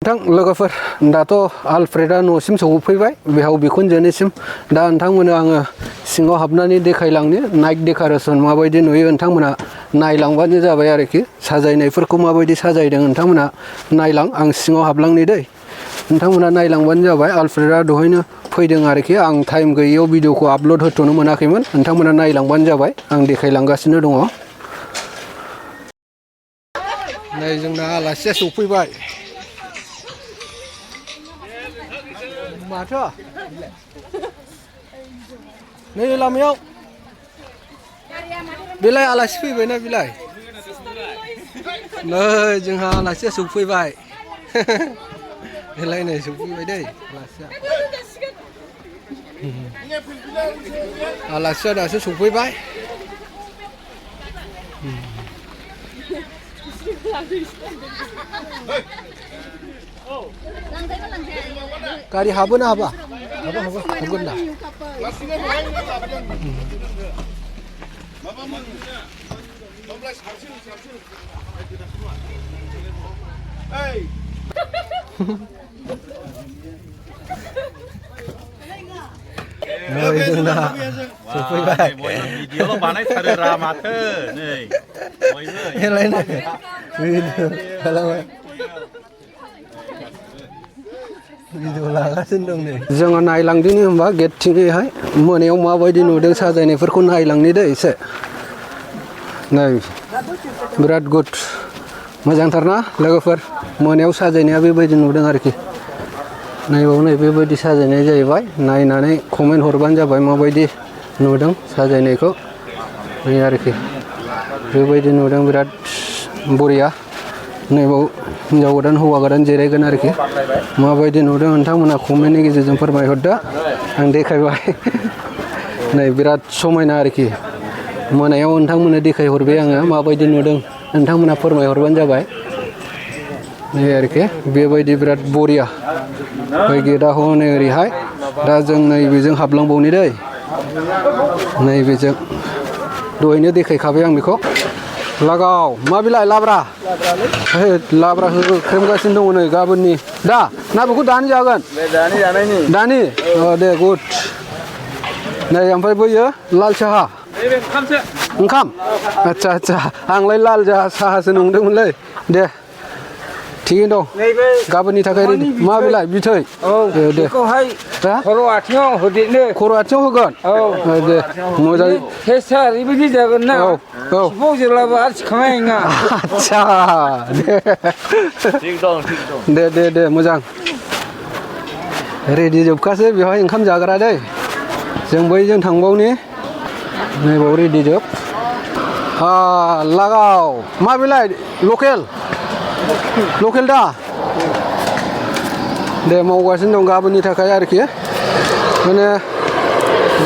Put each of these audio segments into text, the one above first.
नोंथां लोगोफोर दाथ' आलफ्रेडा न'सिम सौफैबाय बिहाव बिखुनजोनिसिम दा नोंथांमोननो आङो सिङाव हाबनानै देखायलांनो नाइट डेक'रेसन माबायदि नुयो नोंथांमोना नायलांबानो जाबाय आरोखि साजायनायफोरखौ माबायदि साजायदों नोंथांमोना नायलां आं सिङाव हाबलांनि दै नोंथांमोना नायलांबानो जाबाय आलफ्रेडा दहायनो फैदों आरोखि आं टाइम गैयैयाव भिडिअखौ आपल'ड होथ'नो मोनाखैमोन नोंथांमोना नायलांबानो जाबाय आं देखायलांगासिनो दङ नै जोंना आलासिया सौफैबाय माथो नै लामायाव बेलाय आलासि फैबायना बेलाय नै जोंहा आलासिया सौफैबाय बेलाय नै सौफैबाय दै आलासिया दासो सौफैबाय गारि हाबोना हाबा हाबगोन दा जोंना सफैबाय भिडिअ' बानायथारोरा माथो नै जोङो नायलांदिनि होमबा गेटथिंहाय मोनायाव माबायदि नुदों साजायनायफोरखौ नायलांनि दै एसे नै बिराद गुड मोजांथारना लोगोफोर मोनायाव साजायनाया बेबायदि नुदों आरोखि नायबाव नै बेबायदि साजायनाय जाहैबाय नायनानै कमेन्ट हरबानो जाबाय माबायदि नुदों साजायनायखौ नै आरोखि बेबायदि नुदों बिराद बरिया नैबाव हिन्जाव गोदान हौवा गोदान जिरायगोन आरोखि माबायदि नुदों नोंथांमोना कमेन्टनि गेजेरजों फोरमायहरदो आं देखायबाय नै बिराद समायना आरोखि मोनायाव नोंथांमोननो देखायहरबाय आङो माबायदि नुदों नोंथांमोना फोरमायहरबानो जाबाय नै आरोखि बेबायदि बिराद बरिया बै गेटआ हनै ओरैहाय दा जों नैबेजों हाबलांबावनि दै नैबेजों दहायनो देखायखाबाय आं बेखौ लागाव मा बिलाइ लाब्रा लाब्रा होख्रेमगासिनो दङ नै गाबोननि दा ना बेखौ दानि जागोन दानि दे गुड नै ओमफ्राय बैयो लाल साहा ओंखाम आदसा आदसा आंलाय लाल साहासो नंदोंमोनलै दे थिगैनो दं गाबोननि थाखाय मा बिलाइ बिथै दे खर' आथिङाव होदेरनो खर' आथिङाव होगोन दे मोजां टेस्टआ ओरैबायदि जागोन ना सिफाव जेब्लाबो आरो सिखांनाय नङा आदसा दे दे दे मोजां रेडि जोबखासै बेवहाय ओंखाम जाग्रा दै जों बैजों थांबावनि नैबाव रेडि जोब लागाव मा बिलाइ लकेल दा दे मावगासिनो दं गाबोननि थाखाय आरोखि माने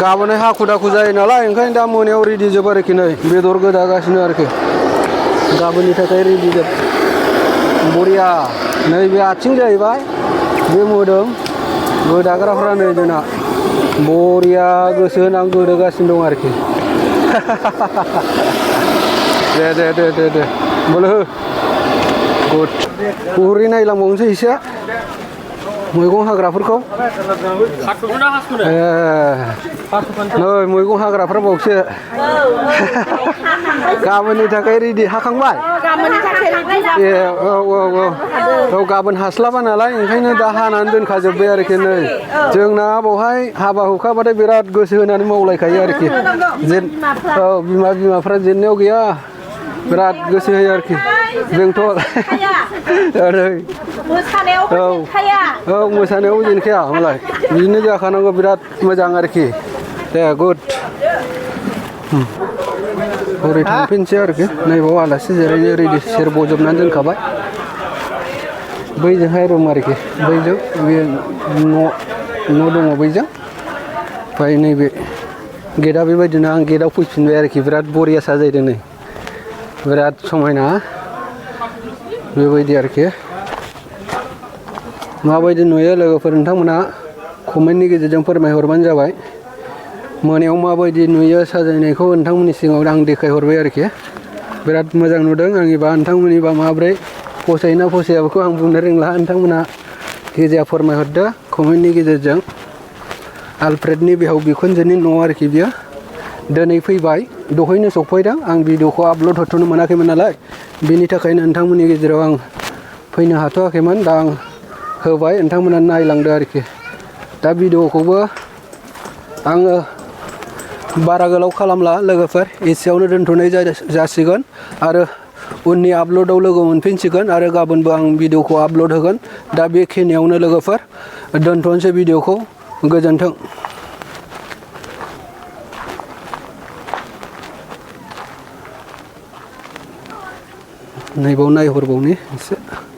गाबोनहाय हाखु दाखु जायो नालाय ओंखायनो दा मोनायाव रेडि जोब आरोखि नै बेदर गोदागासिनो आरोखि गाबोननि थाखाय रेडि जोब बरिया नैबे आथिं जाहैबाय बे मोदोम गोदाग्राफ्रा नै जोंना बरिया गोसो होनानै गोदोगासिनो दं आरोखि दे दे दे दे दे बोलो हो गुड हरै नायलांबावनोसै एसे मैगं हाग्राफोरखौ नै मैगं हाग्राफ्रा बावसो गाबोननि थाखाय रेडि हाखांबाय ए औ गाबोन हास्लाबा नालाय ओंखायनो दा हानानै दोनखाजोब्बाय आरोखि नै जोंना बावहाय हाबा हुखाबाथाय बिराद गोसो होनानै मावलायखायो आरोखि औ बिमाफ्रा जेननायाव गैया बिराद गोसो होयो आरोखि जोंथ' औ मोसानायाव जेनखाया होमबालाय बिदिनो जाखानांगौ बिराद मोजां आरोखि दे गुड हरै थांफिनसै आरोखि नैबाव आलासि जिरायनो रेडि सेर बजबनानै दोनखाबाय बैजोंहाय रुम आरोखि बैजों बे न' दङ बैजों ओमफ्राय नैबे गेटआ बेबायदिनो आं गेटआव फैफिनबाय आरोखि बिराद बरिया साजायदों नै बिराद समायना बेबायदि आरोखि माबायदि नुयो लोगोफोर नोंथांमोना कमेन्टनि गेजेरजों फोरमायहरबानो जाबाय मोनायाव माबायदि नुयो साजायनायखौ नोंथांमोननि सिगाङाव आं देखायहरबाय आरोखि बिराद मोजां नुदों आंनिबा नोंथांमोननिबा माब्रै फसायोना फसाया बेखौ आं बुंनो रोंला नोंथांमोना गेजेराव फोरमायहरदो कमेन्टनि गेजेरजों आलफ्रेडनि बिहाव बिखुनजोनि न' आरोखि बियो दिनै फैबाय दहायनो सफैदों आं भिडिअखौ आपल'ड होथ'नो मोनाखैमोन नालाय बिनि थाखायनो नोंथांमोननि गेजेराव आं फैनो हाथ'वाखैमोन दा आं होबाय नोंथांमोना नायलांदो आरोखि दा भिडिअखौबो आङो बारा गोलाव खालामला लोगोफोर एसेयावनो दोनथ'नाय जासिगोन आरो उननि आपल'डआव लोगो मोनफिनसिगोन आरो गाबोनबो आं भिडिअखौ आपल'ड होगोन दा बेखिनियावनो लोगोफोर दोनथ'नोसै भिडिअखौ गोजोन्थों नैबाव नायहरबावनि एसे